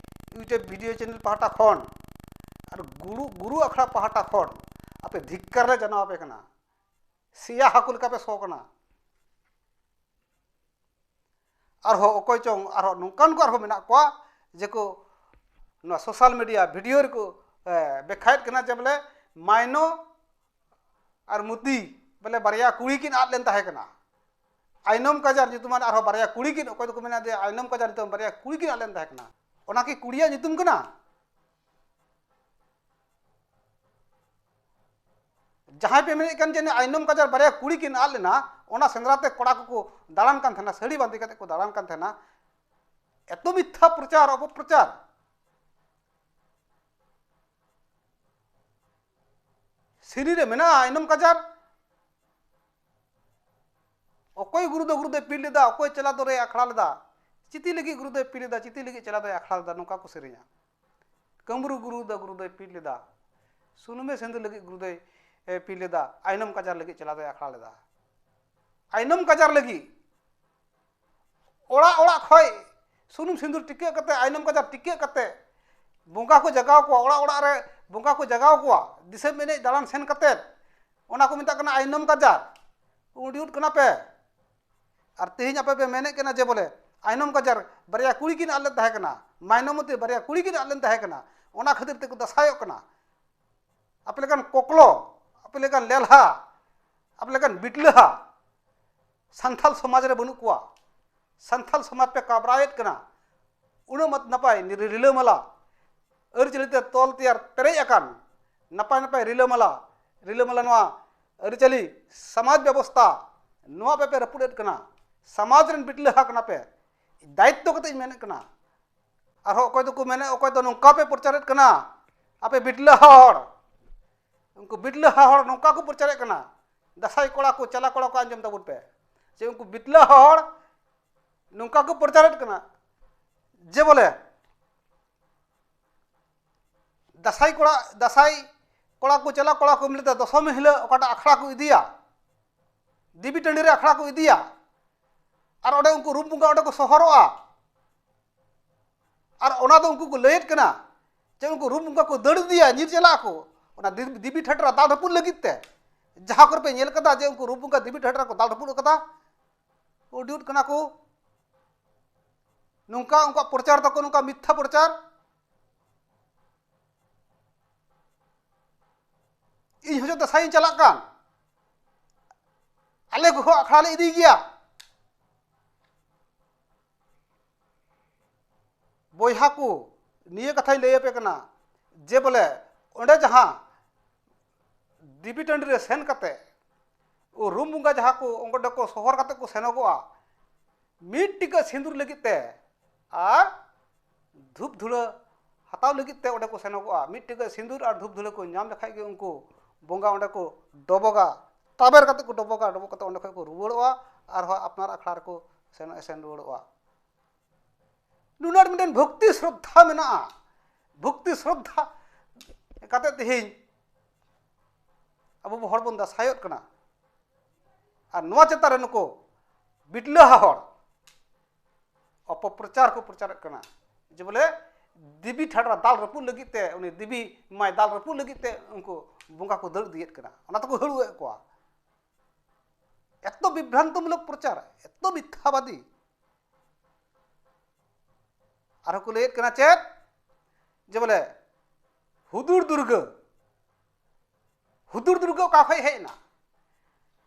YouTube video channel ᱯᱟᱦᱴᱟ ᱠᱷᱚᱱ ᱟᱨ ᱜᱩᱨᱩ, ᱜᱩᱨᱩ ᱟᱠᱷᱲᱟ ᱯᱟᱦᱴᱟ ᱠᱷᱚᱱ ᱟᱯᱮ ᱫᱷᱤᱠᱠᱟᱨ ᱞᱮ ᱡᱟᱱᱟᱣ ᱟᱯᱮ ᱠᱟᱱᱟ᱾ ᱥᱮᱭᱟ ᱦᱟᱹᱠᱩ ᱞᱮᱠᱟ ᱯᱮ ᱥᱚ ᱠᱟᱱᱟ᱾ ᱟᱨᱦᱚᱸ ᱚᱠᱚᱭ ᱪᱚᱝ ᱟᱨᱦᱚᱸ ᱱᱚᱝᱠᱟᱱ ᱠᱚ ᱟᱨᱦᱚᱸ ᱢᱮᱱᱟᱜ ᱠᱚᱣᱟ, ᱡᱮ ᱠᱚ ᱱᱚᱣᱟ social media video ᱨᱮᱠᱚ, ᱮ, ᱵᱮᱠᱷᱟᱭᱮᱫ ᱠᱟᱱᱟ ᱡᱮ ᱵᱚᱞᱮ ᱢᱟᱭᱱᱚ ᱟᱨ ᱢᱩᱛᱤ ᱵᱚᱞᱮ ᱵᱟᱨᱭᱟ ᱠᱩᱲᱤ ᱠᱤᱱ ᱟᱫ ᱞᱮᱱ ᱛᱟᱦᱮᱸ ᱠᱟᱱᱟ᱾ ᱟᱭᱱᱚᱢ ᱠᱟᱡᱟᱨ ᱧᱩᱛᱩᱢᱟᱱ ᱟᱨᱦᱚᱸ ᱵᱟᱨᱭᱟ ᱠᱩᱲᱤ ᱠᱤᱱ, ᱚᱠᱚᱭ ᱫᱚᱠᱚ ᱢᱮᱱᱟ ᱡᱮ ᱟᱭᱱᱚᱢ ᱠᱟᱡᱟᱨ ᱧᱩᱛᱩᱢ ᱵᱟᱨᱭᱟ ᱠᱩᱲᱤ ᱠᱤᱱ ᱟᱫ ᱞᱮᱱ ᱛᱟᱦᱮᱸ ᱠᱟᱱᱟ᱾ ᱚᱱᱟ ᱠᱤ ᱠᱩᱲᱤᱭᱟᱜ ᱧᱩᱛᱩᱢ ᱠᱟᱱᱟ? ᱡᱟᱦᱟᱸᱭ ᱯᱮ ᱢᱮᱱᱮᱫ ᱠᱟᱱ ᱡᱮ ᱟᱭᱱᱚᱢ ᱠᱟᱡᱟᱨ ᱵᱟᱨᱭᱟ ᱠᱩᱲᱤ ᱠᱤᱱ ᱟᱫ ᱞᱮᱱᱟ, ᱚᱱᱟ ᱥᱮᱸᱫᱽᱨᱟ ᱛᱮ ᱠᱚᱲᱟ ᱠᱚᱠᱚ ᱫᱟᱬᱟᱱ ᱠᱟᱱ ᱛᱟᱦᱮᱱᱟ, ᱥᱟᱹᱲᱤ ᱵᱟᱸᱫᱮ ᱠᱟᱛᱮ ᱠᱚ ᱫᱟᱬᱟᱱ ᱠᱟᱱ ᱛᱟᱦᱮᱱᱟ᱾ ᱮᱛᱚ ᱢᱤᱛᱷᱭᱟ ᱯᱨᱚᱪᱟᱨ, ᱚᱯᱚᱯᱨᱚᱪᱟᱨ᱾ ᱥᱤᱨᱤ ᱨᱮ ᱢᱮᱱᱟᱜᱼᱟ ᱟᱭᱱᱚᱢ ᱠᱟᱡᱟᱨ᱾ ᱚᱠᱚᱭ ᱜᱩᱨᱩ ᱫᱚ ᱜᱩᱨᱩ ᱫᱚᱭ ᱯᱤᱲ ᱞᱮᱫᱟ, ᱚᱠᱚᱭ ᱪᱮᱞᱟ ᱫᱚᱨᱮ ᱟᱠᱷᱲᱟ ᱞᱮᱫᱟ, ᱪᱤᱛᱤ ᱞᱟᱹᱜᱤᱫ ᱜᱩᱨᱩ ᱫᱚᱭ ᱯᱤᱲ ᱞᱮᱫᱟ, ᱪᱤᱛᱤ ᱞᱟᱹᱜᱤᱫ ᱪᱮᱞᱟ ᱫᱚᱭ ᱟᱠᱷᱲᱟ ᱞᱮᱫᱟ, ᱱᱚᱝᱠᱟ ᱠᱚ ᱥᱮᱨᱮᱧᱟ᱾ ᱠᱟᱹᱢᱨᱩ ᱜᱩᱨᱩ ᱫᱚ ᱜᱩᱨᱩ ᱫᱚᱭ ᱯᱤᱲ ᱞᱮᱫᱟ, ᱥᱩᱱᱩᱢᱮ ᱥᱤᱸᱫᱩᱨ ᱞᱟᱹᱜᱤᱫ ᱜᱩᱨᱩ ᱫᱚᱭ, ᱮ, ᱯᱤᱲ ᱞᱮᱫᱟ, ᱟᱭᱱᱚᱢ ᱠᱟᱡᱟᱨ ᱞᱟᱹᱜᱤᱫ ᱪᱮᱞᱟ ᱫᱚᱭ ᱟᱠᱷᱲᱟ ᱞᱮᱫᱟ᱾ ᱟᱭᱱᱚᱢ ᱠᱟᱡᱟᱨ ᱞᱟᱹᱜᱤᱫ ᱚᱲᱟᱜ ᱚᱲᱟᱜ ᱠᱷᱚᱡ ᱥᱩᱱᱩᱢ ᱥᱤᱸᱫᱩᱨ ᱴᱤᱠᱟᱹᱜ ᱠᱟᱛᱮ, ᱟᱭᱱᱚᱢ ᱠᱟᱡᱟᱨ ᱴᱤᱠᱟᱹᱜ ᱠᱟᱛᱮ ᱵᱚᱸᱜᱟ ᱠᱚ ᱡᱟᱜᱟᱣ ᱠᱚᱣᱟ, ᱚᱲᱟᱜ ᱚᱲᱟᱜ ᱨᱮ ᱵᱚᱸᱜᱟ ᱠᱚ ᱡᱟᱜᱟᱣ ᱠᱚᱣᱟ, ᱫᱤᱥᱚᱢ ᱮᱱᱮᱡ ᱫᱟᱬᱟᱱ ᱥᱮᱱ ᱠᱟᱛᱮ᱾ ᱚᱱᱟ ᱠᱚ ᱢᱮᱛᱟᱜ ᱠᱟᱱᱟ ᱟᱭᱱᱚᱢ ᱠᱟᱡᱟᱨ᱾ ᱩᱰᱤᱭᱩᱫ ᱠᱟᱱᱟ ᱯᱮ᱾ ᱟᱨ ᱛᱮᱦᱮᱧ ᱟᱯᱮ ᱯᱮ ᱢᱮᱱᱮᱫ ᱠᱟᱱᱟ ᱡᱮ ᱵᱚᱞᱮ ᱟᱭᱱᱚᱢ ᱠᱟᱡᱟᱨ ᱵᱟᱨᱭᱟ ᱠᱩᱲᱤ ᱠᱤᱱ ᱟᱫ ᱞᱮᱱ ᱛᱟᱦᱮᱸ ᱠᱟᱱᱟ, ᱢᱟᱭᱱᱚᱢᱚᱛᱤ ᱵᱟᱨᱭᱟ ᱠᱩᱲᱤ ᱠᱤᱱ ᱟᱫ ᱞᱮᱱ ᱛᱟᱦᱮᱸ ᱠᱟᱱᱟ, ᱚᱱᱟ ᱠᱷᱟᱹᱛᱤᱨ ᱛᱮᱠᱚ ᱫᱟᱥᱟᱭᱚᱜ ᱠᱟᱱᱟ᱾ ᱟᱯᱮ ᱞᱮᱠᱟᱱ ᱠᱚᱠᱞᱚ, ᱟᱯᱮ ᱞᱮᱠᱟᱱ ᱞᱮᱞᱦᱟ, ᱟᱯᱮ ᱞᱮᱠᱟᱱ ᱵᱤᱴᱞᱟᱹᱦᱟ ᱥᱟᱱᱛᱟᱞ ᱥᱚᱢᱟᱡᱽ ᱨᱮ ᱵᱟᱹᱱᱩᱜ ᱠᱚᱣᱟ᱾ ᱥᱟᱱᱛᱟᱞ ᱥᱚᱢᱟᱡᱽ ᱯᱮ ᱠᱟᱵᱽᱨᱟᱭᱮᱫ ᱠᱟᱱᱟ᱾ ᱩᱱᱟᱹᱜ ᱢᱟ ᱱᱟᱯᱟᱭ ᱨᱤᱞᱟᱹᱢᱟᱞᱟ ᱟᱹᱨᱤᱪᱟᱹᱞᱤ ᱛᱮ ᱛᱚᱞ ᱛᱮᱭᱟᱨ ᱯᱮᱨᱮᱡ ᱟᱠᱟᱱ ᱱᱟᱯᱟᱭ ᱱᱟᱯᱟᱭ ᱨᱤᱞᱟᱹᱢᱟᱞᱟ, ᱨᱤᱞᱟᱹᱢᱟᱞᱟ ᱱᱚᱣᱟ ᱟᱹᱨᱤᱪᱟᱹᱞᱤ ᱥᱚᱢᱟᱡᱽ ᱵᱮᱵᱚᱥᱛᱷᱟ, ᱱᱚᱣᱟ ᱯᱮ, ᱯᱮ ᱨᱟᱹᱯᱩᱫ ᱮᱫ ᱠᱟᱱᱟ᱾ ᱥᱚᱢᱟᱡᱽ ᱨᱮᱱ ᱵᱤᱴᱞᱟᱹᱦᱟ ᱠᱟᱱᱟ ᱯᱮ᱾ ᱫᱟᱭᱤᱛᱛᱚ ᱠᱟᱛᱮ ᱤᱧ ᱢᱮᱱᱮᱫ ᱠᱟᱱᱟ᱾ ᱟᱨᱦᱚᱸ ᱚᱠᱚᱭ ᱫᱚᱠᱚ ᱢᱮᱱᱮᱫ, ᱚᱠᱚᱭ ᱫᱚ ᱱᱚᱝᱠᱟ ᱯᱮ ᱯᱨᱚᱪᱟᱨᱮᱫ ᱠᱟᱱᱟ, ᱟᱯᱮ ᱵᱤᱴᱞᱟᱹᱦᱟ ᱦᱚᱲ, ᱩᱱᱠᱩ ᱵᱤᱴᱞᱟᱹᱦᱟ ᱦᱚᱲ ᱱᱚᱝᱠᱟ ᱠᱚ ᱯᱨᱚᱪᱟᱨᱮᱫ ᱠᱟᱱᱟ, ᱫᱟᱸᱥᱟᱭ ᱠᱚᱲᱟ ᱠᱚ, ᱪᱟᱞᱟ ᱠᱚᱲᱟ ᱠᱚ, ᱟᱸᱡᱚᱢ ᱛᱟᱵᱚᱱ ᱯᱮ, ᱡᱮ ᱩᱱᱠᱩ ᱵᱤᱴᱞᱟᱹᱦᱟ ᱦᱚᱲ ᱱᱚᱝᱠᱟ ᱠᱚ ᱯᱨᱚᱪᱟᱨᱮᱫ ᱠᱟᱱᱟ ᱡᱮ ᱵᱚᱞᱮ ᱫᱟᱸᱥᱟᱭ ᱠᱚᱲᱟ, ᱫᱟᱸᱥᱟᱭ ᱠᱚᱲᱟ ᱠᱚ, ᱪᱟᱞᱟ ᱠᱚᱲᱟ ᱠᱚ ᱢᱤᱞᱟᱹᱛᱮ ᱫᱚᱥᱚᱢᱤ ᱦᱤᱞᱳᱜ ᱚᱠᱟᱴᱟᱜ ᱟᱠᱷᱲᱟ ᱠᱚ ᱤᱫᱤᱭᱟ, ᱫᱮᱵᱤ ᱴᱟᱺᱰᱤ ᱨᱮ ᱟᱠᱷᱲᱟ ᱠᱚ ᱤᱫᱤᱭᱟ, ᱟᱨ ᱚᱸᱰᱮ ᱩᱱᱠᱩ ᱨᱩᱢ ᱵᱚᱸᱜᱟ ᱚᱸᱰᱮ ᱠᱚ ᱥᱚᱦᱚᱨᱚᱜᱼᱟ᱾ ᱟᱨ ᱚᱱᱟ ᱫᱚ ᱩᱱᱠᱩ ᱠᱚ ᱞᱟᱹᱭᱮᱫ ᱠᱟᱱᱟ ᱡᱮ ᱩᱱᱠᱩ ᱨᱩᱢ ᱵᱚᱸᱜᱟ ᱠᱚ ᱫᱟᱹᱲ ᱤᱫᱤᱭᱟ, ᱧᱤᱨ ᱪᱟᱞᱟᱜ ᱟᱠᱚ, ᱚᱱᱟ ᱫᱮᱵᱤ ᱴᱷᱟᱴᱨᱟ ᱫᱟᱞ ᱨᱟᱹᱯᱩᱫ ᱞᱟᱹᱜᱤᱫ ᱛᱮ ᱡᱟᱦᱟᱸ ᱠᱚᱨᱮ ᱯᱮ ᱧᱮᱞ ᱠᱟᱫᱟ ᱡᱮ ᱩᱱᱠᱩ ᱨᱩᱯ ᱵᱚᱸᱜᱟ ᱫᱮᱵᱤ ᱴᱷᱟᱴᱨᱟ ᱠᱚ ᱫᱟᱞ ᱨᱟᱹᱯᱩᱫ ᱠᱟᱫᱟ, ᱩᱰᱤᱭᱩᱴ ᱠᱟᱱᱟ ᱠᱚ᱾ ᱱᱚᱝᱠᱟ ᱩᱱᱠᱩᱣᱟᱜ ᱯᱨᱚᱪᱟᱨ ᱛᱟᱠᱚ, ᱱᱚᱝᱠᱟ ᱢᱤᱛᱷᱭᱟ ᱯᱨᱚᱪᱟᱨ᱾ ᱤᱧ ᱦᱚᱸ ᱡᱚ ᱫᱟᱸᱥᱟᱭ ᱤᱧ ᱪᱟᱞᱟᱜ ᱠᱟᱱ, ᱟᱞᱮ ᱠᱚᱦᱚᱸ ᱟᱠᱷᱲᱟ ᱞᱮ ᱤᱫᱤᱭ ᱜᱮᱭᱟ᱾ ᱵᱚᱭᱦᱟ ᱠᱚ, ᱱᱤᱭᱟᱹ ᱠᱟᱛᱷᱟᱧ ᱞᱟᱹᱭ ᱟᱯᱮ ᱠᱟᱱᱟ ᱡᱮ ᱵᱚᱞᱮ ᱚᱸᱰᱮ ᱡᱟᱦᱟᱸ ᱫᱮᱵᱤ ᱴᱟᱺᱰᱤ ᱨᱮ ᱥᱮᱱ ᱠᱟᱛᱮ ᱨᱩᱢ ᱵᱚᱸᱜᱟ ᱡᱟᱦᱟᱸ ᱠᱚ ᱚᱸᱰᱮ ᱠᱚ ᱥᱚᱦᱚᱨ ᱠᱟᱛᱮ ᱠᱚ ᱥᱮᱱᱚᱜᱚᱜᱼᱟ, ᱢᱤᱫ ᱴᱤᱠᱟᱹ ᱥᱤᱸᱫᱩᱨ ᱞᱟᱹᱜᱤᱫ ᱛᱮ ᱟᱨ ᱫᱷᱩᱯ ᱫᱷᱩᱲᱟᱹ ᱦᱟᱛᱟᱣ ᱞᱟᱹᱜᱤᱫ ᱛᱮ ᱚᱸᱰᱮ ᱠᱚ ᱥᱮᱱᱚᱜᱚᱜᱼᱟ᱾ ᱢᱤᱫ ᱴᱤᱠᱟᱹ ᱥᱤᱸᱫᱩᱨ ᱟᱨ ᱫᱷᱩᱯ ᱫᱷᱩᱲᱟᱹ ᱠᱚ ᱧᱟᱢ ᱞᱮᱠᱷᱟᱡ ᱜᱮ ᱩᱱᱠᱩ ᱵᱚᱸᱜᱟ ᱚᱸᱰᱮ ᱠᱚ ᱰᱚᱵᱚᱜᱟ, ᱛᱟᱵᱮᱨ ᱠᱟᱛᱮ ᱠᱚ ᱰᱚᱵᱚᱜᱟ, ᱰᱚᱵᱚᱜ ᱠᱟᱛᱮ ᱚᱸᱰᱮ ᱠᱷᱚᱡ ᱠᱚ ᱨᱩᱣᱟᱹᱲᱚᱜᱼᱟ, ᱟᱨᱦᱚᱸ ᱟᱯᱱᱟᱨ ᱟᱠᱷᱲᱟ ᱨᱮᱠᱚ ᱥᱮᱱ, ᱥᱮᱱ ᱨᱩᱣᱟᱹᱲᱚᱜᱼᱟ᱾ ᱱᱩᱱᱟᱹᱜ ᱢᱤᱫᱴᱮᱱ ᱵᱷᱚᱠᱛᱤ ᱥᱨᱚᱫᱷᱟ ᱢᱮᱱᱟᱜᱼᱟ᱾ ᱵᱷᱚᱠᱛᱤ ᱥᱨᱚᱫᱷᱟ ᱠᱟᱛᱮ ᱛᱮᱦᱮᱧ ᱟᱵᱚ ᱦᱚᱲ ᱵᱚᱱ ᱫᱟᱸᱥᱟᱭᱚᱜ ᱠᱟᱱᱟ᱾ ᱟᱨ ᱱᱚᱣᱟ ᱪᱮᱛᱟᱱ ᱨᱮ ᱱᱩᱠᱩ ᱵᱤᱴᱞᱟᱹᱦᱟ ᱦᱚᱲ ᱚᱯᱚᱯᱨᱚᱪᱟᱨ ᱠᱚ ᱯᱨᱚᱪᱟᱨᱮᱫ ᱠᱟᱱᱟ ᱡᱮ ᱵᱚᱞᱮ ᱫᱮᱵᱤ ᱴᱷᱟᱴᱨᱟ ᱫᱟᱞ ᱨᱟᱹᱯᱩᱫ ᱞᱟᱹᱜᱤᱫ ᱛᱮ, ᱩᱱᱤ ᱫᱮᱵᱤ ᱢᱟᱭ ᱫᱟᱞ ᱨᱟᱹᱯᱩᱫ ᱞᱟᱹᱜᱤᱫ ᱛᱮ ᱩᱱᱠᱩ ᱵᱚᱸᱜᱟ ᱠᱚ ᱫᱟᱹᱲ ᱤᱫᱤᱭᱮᱫ ᱠᱟᱱᱟ, ᱚᱱᱟ ᱛᱮᱠᱚ ᱦᱟᱹᱲᱩᱣᱮᱫ ᱠᱚᱣᱟ᱾ ᱮᱛᱚ ᱵᱤᱵᱷᱨᱟᱱᱛᱚᱢᱩᱞᱚᱠ ᱯᱨᱚᱪᱟᱨ, ᱮᱛᱚ ᱢᱤᱛᱷᱭᱟᱵᱟᱫᱤ᱾ ᱟᱨᱦᱚᱸ ᱠᱚ ᱞᱟᱹᱭᱮᱫ ᱠᱟᱱᱟ ᱪᱮᱫ? ᱡᱮ ᱵᱚᱞᱮ ᱦᱩᱫᱩᱲ ᱫᱩᱨᱜᱟᱹ, ᱦᱩᱫᱩᱲ ᱫᱩᱨᱜᱟᱹ ᱚᱠᱟ ᱠᱷᱚᱡ ᱦᱮᱡ ᱮᱱᱟ?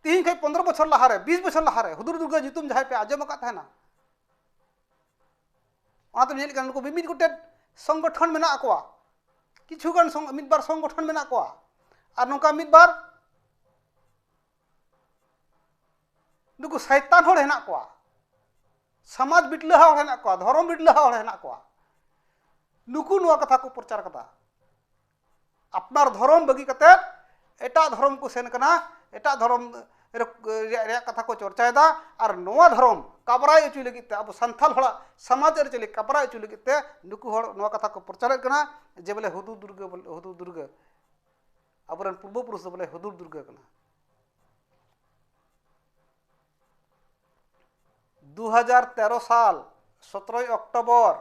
ᱛᱤᱦᱤᱧ ᱠᱷᱚᱡ ᱯᱚᱱᱫᱽᱨᱚ ᱵᱚᱪᱷᱚᱨ ᱞᱟᱦᱟᱨᱮ, ᱵᱤᱥ ᱵᱚᱪᱷᱚᱨ ᱞᱟᱦᱟᱨᱮ ᱦᱩᱫᱩᱲ ᱫᱩᱨᱜᱟᱹ ᱧᱩᱛᱩᱢ ᱡᱟᱦᱟᱸᱭ ᱯᱮ ᱟᱸᱡᱚᱢ ᱟᱠᱟᱫ ᱛᱟᱦᱮᱱᱟ, ᱚᱱᱟᱛᱮᱢ ᱧᱮᱞᱮᱫ ᱠᱟᱱᱟ ᱱᱩᱠᱩ ᱢᱤᱢᱤᱫ ᱜᱚᱴᱮᱱ ᱥᱚᱝᱜᱚᱴᱷᱚᱱ ᱢᱮᱱᱟᱜ ᱠᱚᱣᱟ, ᱠᱤᱪᱷᱩ ᱜᱟᱱ ᱥᱚᱝ-, ᱢᱤᱫ ᱵᱟᱨ ᱥᱚᱝᱜᱚᱴᱷᱚᱱ ᱢᱮᱱᱟᱜ ᱠᱚᱣᱟ, ᱟᱨ ᱱᱚᱝᱠᱟ ᱢᱤᱫ ᱵᱟᱨ ᱱᱩᱠᱩ ᱥᱟᱭᱛᱟᱱ ᱦᱚᱲ ᱦᱮᱱᱟᱜ ᱠᱚᱣᱟ, ᱥᱚᱢᱟᱡᱽ ᱵᱤᱴᱞᱟᱹᱦᱟ ᱦᱚᱲ ᱦᱮᱱᱟᱜ ᱠᱚᱣᱟ, ᱫᱷᱚᱨᱚᱢ ᱵᱤᱴᱞᱟᱹᱦᱟ ᱦᱚᱲ ᱦᱮᱱᱟᱜ ᱠᱚᱣᱟ᱾ ᱱᱩᱠᱩ ᱱᱚᱣᱟ ᱠᱟᱛᱷᱟ ᱠᱚ ᱯᱨᱚᱪᱟᱨ ᱠᱟᱫᱟ᱾ ᱟᱯᱱᱟᱨ ᱫᱷᱚᱨᱚᱢ ᱵᱟᱹᱜᱤ ᱠᱟᱛᱮ ᱮᱴᱟᱜ ᱫᱷᱚᱨᱚᱢ ᱠᱚ ᱥᱮᱱ ᱠᱟᱱᱟ, ᱮᱴᱟᱜ ᱫᱷᱚᱨᱚᱢ ᱨᱮ-, ᱨᱮᱭᱟᱜ, ᱨᱮᱭᱟᱜ ᱠᱟᱛᱷᱟ ᱠᱚ ᱪᱚᱨᱪᱟᱭᱮᱫᱟ᱾ ᱟᱨ ᱱᱚᱣᱟ ᱫᱷᱚᱨᱚᱢ ᱠᱟᱵᱽᱨᱟᱭ ᱦᱚᱪᱚᱭ ᱞᱟᱹᱜᱤᱫ ᱛᱮ, ᱟᱵᱚ ᱥᱟᱱᱛᱟᱲ ᱦᱚᱲᱟᱜ ᱥᱚᱢᱟᱡᱽ ᱟᱹᱨᱤᱪᱟᱹᱞᱤ ᱠᱟᱵᱽᱨᱟᱭ ᱦᱚᱪᱚᱭ ᱞᱟᱹᱜᱤᱫ ᱛᱮ ᱱᱩᱠᱩ ᱦᱚᱲ ᱱᱚᱣᱟ ᱠᱟᱛᱷᱟ ᱠᱚ ᱯᱨᱚᱪᱟᱨᱮᱫ ᱠᱟᱱᱟ ᱡᱮ ᱵᱚᱞᱮ ᱦᱩᱫᱩᱲ ᱫᱩᱨᱜᱟᱹ, ᱵᱚᱞᱮ ᱦᱩᱫᱩᱲ ᱫᱩᱨᱜᱟᱹ, ᱟᱵᱚᱨᱮᱱ ᱯᱩᱨᱵᱚ ᱯᱩᱨᱩᱥ ᱫᱚ ᱵᱚᱞᱮ ᱦᱩᱫᱩᱲ ᱫᱩᱨᱜᱟᱹ ᱠᱟᱱᱟ᱾ ᱫᱩ ᱦᱟᱡᱟᱨ ᱛᱮᱨᱚ ᱥᱟᱞ ᱥᱚᱛᱨᱚᱭ ᱚᱠᱴᱳᱵᱚᱨ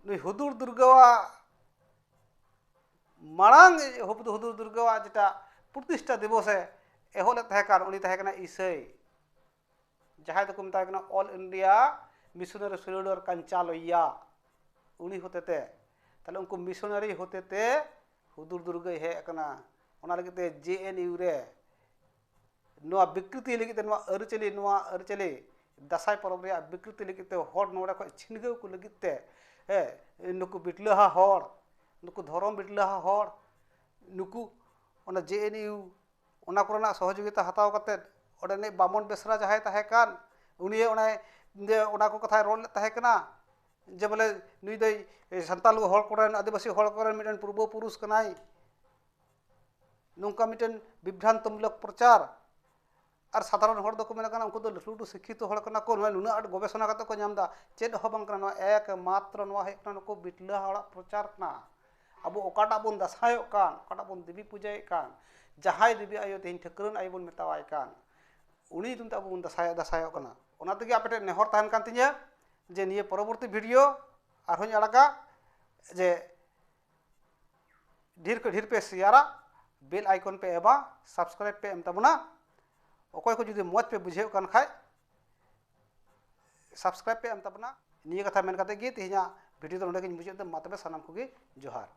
ᱱᱩᱭ ᱦᱩᱫᱩᱲ ᱫᱩᱨᱜᱟᱹᱣᱟᱜ ᱢᱟᱲᱟᱝ ᱦᱩᱫᱩᱨ ᱫᱩᱨᱜᱟᱹᱣᱟᱜ ᱡᱮᱴᱟ ᱯᱨᱚᱛᱤᱥᱴᱷᱟ ᱫᱤᱵᱚᱥᱮ ᱮᱦᱚᱵ ᱞᱮᱫ ᱛᱟᱦᱮᱸ ᱠᱟᱱ, ᱩᱱᱤ ᱛᱟᱦᱮᱸ ᱠᱟᱱᱟ ᱤᱥᱟᱹᱭ, ᱡᱟᱦᱟᱸᱭ ᱫᱚᱠᱚ ᱢᱮᱛᱟᱭ ᱠᱟᱱᱟ All India Missionary Solidar ᱠᱟᱧᱪᱟᱞᱚᱭᱭᱟ, ᱩᱱᱤ ᱦᱚᱛᱮᱛᱮ᱾ ᱛᱟᱦᱞᱮ ᱩᱱᱠᱩ ᱢᱤᱥᱚᱱᱟᱨᱤ ᱦᱚᱛᱮᱛᱮ ᱦᱩᱫᱩᱨ ᱫᱩᱨᱜᱟᱹᱭ ᱦᱮᱡ ᱟᱠᱟᱱᱟ᱾ ᱚᱱᱟ ᱞᱟᱹᱜᱤᱫ ᱛᱮ ᱡᱮ ᱮᱱ ᱤᱭᱩ ᱨᱮ ᱱᱚᱣᱟ ᱵᱤᱠᱨᱤᱛᱤ ᱞᱟᱹᱜᱤᱫ ᱛᱮ, ᱱᱚᱣᱟ ᱟᱹᱨᱤᱪᱟᱹᱞᱤ, ᱱᱚᱣᱟ ᱟᱹᱨᱤᱪᱟᱹᱞᱤ ᱫᱟᱸᱥᱟᱭ ᱯᱚᱨᱚᱵᱽ ᱨᱮᱭᱟᱜ ᱵᱤᱠᱨᱤᱛᱤ ᱞᱟᱹᱜᱤᱫ ᱛᱮ, ᱦᱚᱲ ᱱᱚᱰᱮ ᱠᱷᱚᱱ ᱪᱷᱤᱱᱜᱟᱹᱣ ᱠᱚ ᱞᱟᱹᱜᱤᱫ ᱛᱮ, ᱦᱮᱸ, ᱱᱩᱠᱩ ᱵᱤᱴᱞᱟᱹᱦᱟ ᱦᱚᱲ, ᱱᱩᱠᱩ ᱫᱷᱚᱨᱚᱢ ᱵᱤᱴᱞᱟᱹᱦᱟ ᱦᱚᱲ, ᱱᱩᱠᱩ ᱚᱱᱟ ᱡᱮ ᱮᱱ ᱤᱭᱩ ᱚᱱᱟ ᱠᱚᱨᱮᱱᱟᱜ ᱥᱚᱦᱚᱡᱳᱜᱤᱛᱟ ᱦᱟᱛᱟᱣ ᱠᱟᱛᱮᱫ, ᱚᱸᱰᱮᱱᱤᱡ ᱵᱟᱢᱚᱱ ᱵᱮᱥᱨᱟ ᱡᱟᱦᱟᱸᱭ ᱛᱟᱦᱮᱸ ᱠᱟᱱ, ᱩᱱᱤ ᱚᱱᱮ ᱡᱮ ᱚᱱᱟ ᱠᱚ ᱠᱟᱛᱷᱟᱭ ᱨᱚᱲ ᱞᱮᱫ ᱛᱟᱦᱮᱸ ᱠᱟᱱᱟ, ᱡᱮ ᱵᱚᱞᱮ ᱱᱩᱭ ᱫᱚᱭ ᱥᱟᱱᱛᱟᱲ ᱦᱚᱲ ᱠᱚᱨᱮᱱ, ᱟᱹᱫᱤᱵᱟᱹᱥᱤ ᱦᱚᱲ ᱠᱚᱨᱮᱱ ᱢᱤᱫᱴᱮᱱ ᱯᱩᱨᱵᱚ ᱯᱩᱨᱩᱥ ᱠᱟᱱᱟᱭ, ᱱᱚᱝᱠᱟ ᱢᱤᱫᱴᱮᱱ ᱵᱤᱵᱷᱨᱟᱱᱛᱚᱢᱩᱞᱚᱠ ᱯᱨᱚᱪᱟᱨ᱾ ᱟᱨ ᱥᱟᱫᱷᱟᱨᱚᱱ ᱦᱚᱲ ᱫᱚᱠᱚ ᱢᱮᱱ ᱠᱟᱱᱟ, ᱩᱱᱠᱩ ᱫᱚ ᱞᱟᱹᱴᱩ ᱞᱟᱹᱴᱩ ᱥᱤᱠᱠᱷᱤᱛᱚ ᱦᱚᱲ ᱠᱟᱱᱟ ᱠᱚ, ᱱᱚᱣᱟ ᱱᱩᱱᱟᱹᱜ ᱟᱸᱴ ᱜᱚᱵᱮᱥᱚᱱᱟ ᱠᱟᱛᱮ ᱠᱚ ᱧᱟᱢ ᱮᱫᱟ᱾ ᱪᱮᱫ ᱦᱚᱸ ᱵᱟᱝ ᱠᱟᱱᱟ, ᱱᱚᱣᱟ ᱮᱠᱢᱟᱛᱨᱚ ᱱᱚᱣᱟ ᱦᱩᱭᱩᱜ ᱠᱟᱱᱟ ᱱᱩᱠᱩ ᱵᱤᱴᱞᱟᱹ ᱦᱚᱲᱟᱜ ᱯᱨᱚᱪᱟᱨ ᱠᱟᱱᱟ᱾ ᱟᱵᱚ ᱚᱠᱟᱴᱟᱜ ᱵᱚᱱ ᱫᱟᱸᱥᱟᱭᱚᱜ ᱠᱟᱱ, ᱚᱠᱟᱴᱟᱜ ᱵᱚᱱ ᱫᱮᱵᱤ ᱯᱩᱡᱟᱹᱭᱮᱫ ᱠᱟᱱ, ᱡᱟᱦᱟᱸᱭ ᱫᱮᱵᱤ ᱟᱭᱳ ᱛᱮᱦᱮᱧ ᱴᱷᱟᱹᱠᱨᱟᱹᱱ ᱟᱭᱳ ᱵᱚᱱ ᱢᱮᱛᱟᱣᱟᱭ ᱠᱟᱱ, ᱩᱱᱤ ᱧᱩᱛᱩᱢ ᱛᱮ ᱟᱵᱚ ᱵᱚᱱ ᱫᱟᱸᱥᱟᱭ, ᱫᱟᱸᱥᱟᱭᱚᱜ ᱠᱟᱱᱟ᱾ ᱚᱱᱟ ᱛᱮᱜᱮ ᱟᱯᱮ ᱴᱷᱮᱱ ᱱᱮᱦᱚᱨ ᱛᱟᱦᱮᱱ ᱠᱟᱱ ᱛᱤᱧᱟᱹ ᱡᱮ ᱱᱤᱭᱟᱹ ᱯᱚᱨᱚᱵᱚᱨᱛᱤ ᱵᱷᱤᱰᱤᱭᱳ ᱟᱨᱦᱚᱸᱧ ᱟᱲᱟᱜᱟ, ᱡᱮ ᱰᱷᱮᱨ ᱠᱷᱚᱱ ᱰᱷᱮᱨ ᱯᱮ ᱥᱮᱭᱟᱨᱟ, ᱵᱮᱞ ᱟᱭᱠᱚᱱ ᱯᱮ ᱮᱢᱟ, ᱥᱟᱵᱥᱠᱨᱟᱭᱤᱵ ᱯᱮ ᱮᱢ ᱛᱟᱵᱚᱱᱟ᱾ ᱚᱠᱚᱭ ᱠᱚ ᱡᱩᱫᱤ ᱢᱚᱡᱽ ᱯᱮ ᱵᱩᱡᱷᱟᱹᱣ ᱠᱟᱱ ᱠᱷᱟᱡ, ᱥᱟᱵᱥᱠᱨᱟᱭᱤᱵ ᱯᱮ ᱮᱢ ᱛᱟᱵᱚᱱᱟ᱾ ᱱᱤᱭᱟᱹ ᱠᱟᱛᱷᱟ ᱢᱮᱱ ᱠᱟᱛᱮ ᱜᱮ ᱛᱮᱦᱮᱧᱟᱜ ᱵᱷᱤᱰᱤᱭᱳ ᱫᱚ ᱱᱚᱰᱮ ᱜᱤᱧ ᱢᱩᱪᱟᱹᱫ ᱮᱫᱟ᱾ ᱢᱟ ᱛᱚᱵᱮ ᱥᱟᱱᱟᱢ ᱠᱚᱜᱮ ᱡᱚᱦᱟᱨ᱾